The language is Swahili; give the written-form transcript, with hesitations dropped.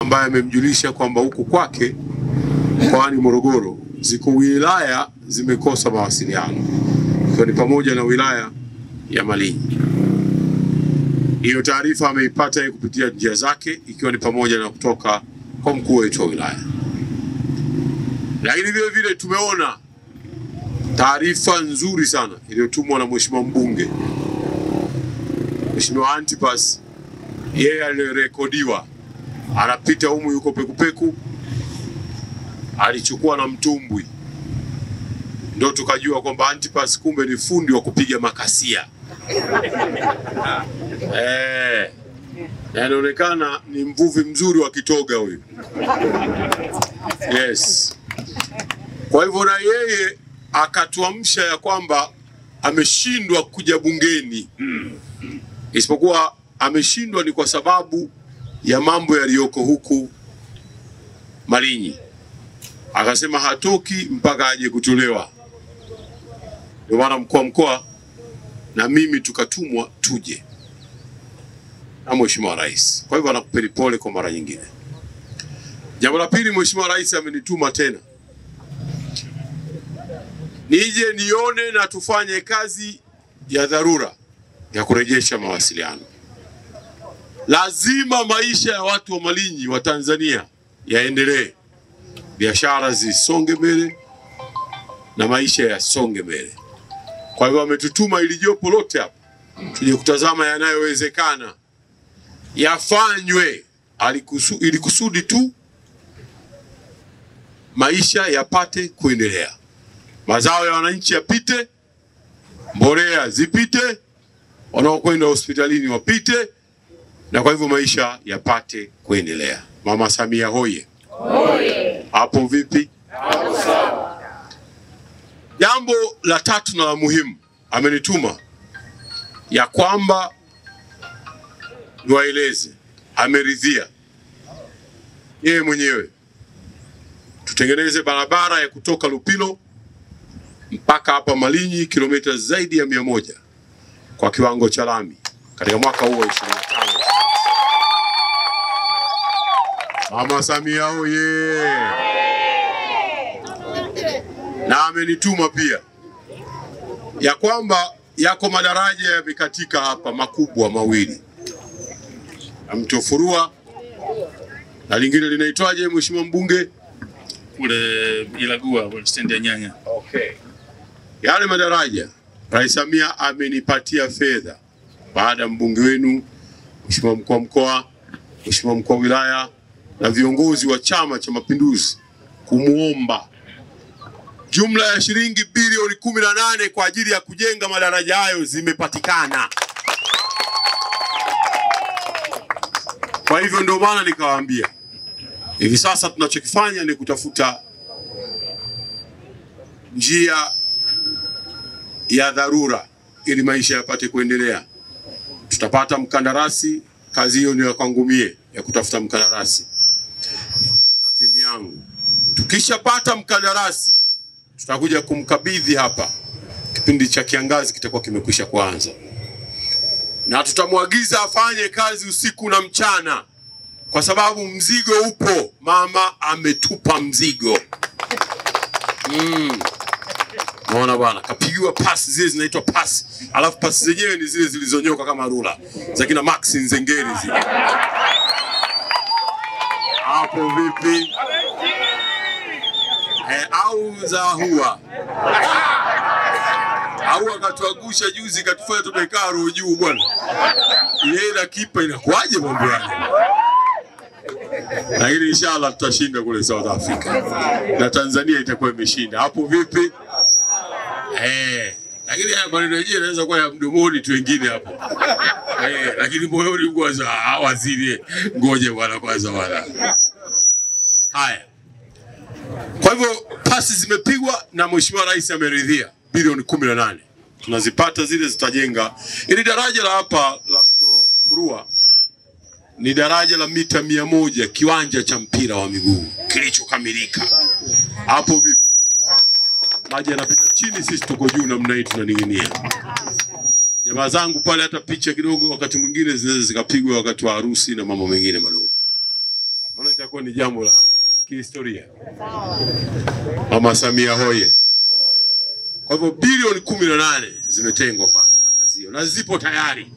ambaye amemjulisha kwamba huku kwake mkoani Morogoro ziko wilaya zimekosa mawasiliano, ikiwa ni pamoja na wilaya ya Malinyi. Hiyo taarifa ameipata kupitia njia zake, ikiwa ni pamoja na kutoka kwa mkuu wetu wa wilaya. Lakini vile vile tumeona taarifa nzuri sana iliyotumwa na Mheshimiwa mbunge Mheshimiwa Antipas. Yeye alirekodiwa anapita humu, yuko pekupeku, alichukua na mtumbwi, ndio tukajua kwamba Antipas kumbe ni fundi wa kupiga makasia. Inaonekana ni mvuvi mzuri wa kitoga huyu. Yes. Kwa hivyo na yeye akatuamsha ya kwamba ameshindwa kuja bungeni. Isipokuwa ameshindwa ni kwa sababu ya mambo yaliyoko huku Malinyi. Akasema hatoki mpaka aje kutolewa. Ndio maana mkuu wa mkoa na mimi tukatumwa tuje na Mheshimiwa Rais. Kwa hivyo anakupeni pole kwa mara nyingine. Jambo la pili, Mheshimiwa Rais amenituma tena nije nione na tufanye kazi ya dharura ya kurejesha mawasiliano. Lazima maisha ya watu wa Malinyi wa Tanzania yaendelee, biashara zisonge mbele na maisha yasonge mbele. Kwa hivyo ametutuma ili jopo lote hapa tuje kutazama yanayowezekana yafanywe, ili kusudi tu maisha yapate kuendelea, mazao ya wananchi yapite, mbolea zipite, wanaokwenda hospitalini wapite, na kwa hivyo maisha yapate kuendelea. Mama Samia hoye! Hoye! Hapo vipi? Hapo sawa. Jambo la tatu na la muhimu amenituma ya kwamba niwaeleze, ameridhia yeye mwenyewe tutengeneze barabara ya kutoka Lupilo mpaka hapa Malinyi kilomita zaidi ya 100 kwa kiwango cha lami katika mwaka huu wa 25. Mama Samia oye! Na amenituma pia ya kwamba yako madaraja yamekatika hapa makubwa mawili, Mto Furua na lingine linaitwaje Mheshimiwa mbunge? Kule Ilagua kwa stendi ya Nyanya. Okay. Yale madaraja Rais Samia amenipatia fedha baada ya mbunge wenu, Mheshimiwa mkuu wa mkoa, Mheshimiwa mkuu wa wilaya na viongozi wa Chama cha Mapinduzi kumuomba jumla ya shilingi bilioni 18 kwa ajili ya kujenga madaraja hayo zimepatikana. Kwa hivyo ndio maana nikawaambia hivi sasa tunachokifanya ni kutafuta njia ya dharura ili maisha yapate kuendelea. Tutapata mkandarasi, kazi hiyo ni ya kwangu mie ya kutafuta mkandarasi na timu yangu. Tukishapata mkandarasi tutakuja kumkabidhi hapa, kipindi cha kiangazi kitakuwa kimekwisha kuanza, na tutamwagiza afanye kazi usiku na mchana kwa sababu mzigo upo. Mama ametupa mzigo. Unaona bwana, kapigiwa pasi zile zinaitwa pasi, alafu pasi zenyewe ni zile zilizonyoka kama rula za kina Max Nzengeri zile. Hapo vipi? Au za huwa au akatuagusha juzi katufanya tumekaa roho juu bwana. Ile na kipa inakuaje mambo yale? Lakini inshallah tutashinda kule South Africa na Tanzania itakuwa imeshinda. Hapo vipi? Lakini haya maneno yenyewe yanaweza kuwa ya mdomoni tu wengine hapo. Lakini moyoni kwanza waziri ngoje bwana kwanza bwana. Haya. Kwa hivyo pasi zimepigwa na Mheshimiwa Rais ameridhia bilioni 18. Tunazipata zile, zitajenga. Ili daraja la hapa la Mto Furua ni daraja la mita 100, kiwanja cha mpira wa miguu kilichokamilika. Hapo vipi? Maji yanapita chini, sisi tuko juu namna hii tunaning'inia. Jamaa zangu pale hata picha kidogo wakati mwingine zinaweza zikapigwa wakati wa harusi na mambo mengine madogo. Itakuwa ni jambo la kihistoria. Mama Samia hoye! Kwa hivyo bilioni 18 zimetengwa kwa kazi hiyo na zipo tayari.